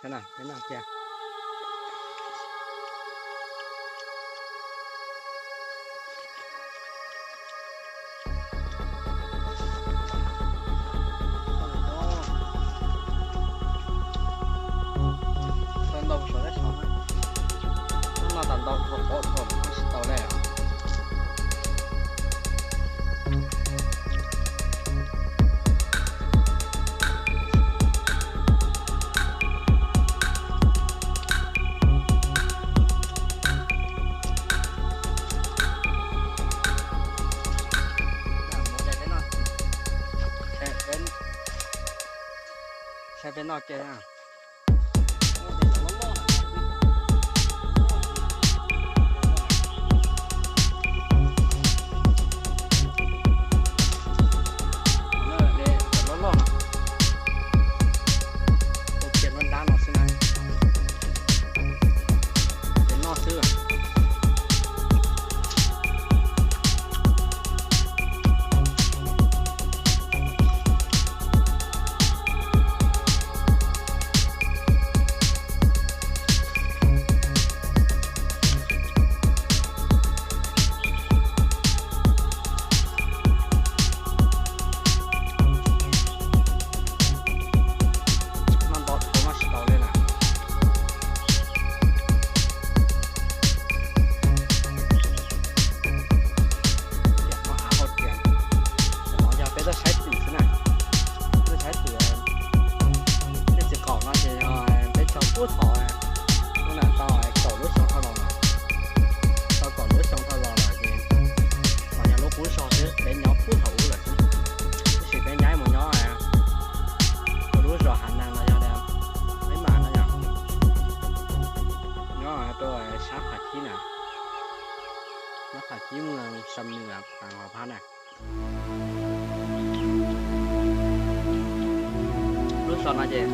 Peb noj kiag. Tau ntau saum dab tsi, noj tau ntau ua qhov tau tsis tau li. Saib peb noj kiag na. Loj loj no, ua kiag lub nrab no xwb na, ces noj xwb. Noj ntau thaum no tsis tau li na. Tiam no av hauv tias, no yog peb tuaj saib twm xwb na. Tuaj saib twm, tej txiv qaum no ces peb tso puag thaum, hnub no tau kaum lub xyoo dhau los lawm. Tau kaum lub xyoo dhau los lawm ces, no yog lub qub zog xwb, peb nyob puag thaum ub lawm xwb. Tab sis peb nyab mus nyob lub zos Hav Neeg los yog Mab Mam no yog, nyob rau sab Pham Khib na, nyob Pham Khib mus Sam Nws Pham Hov Phab na. Lub zos no ces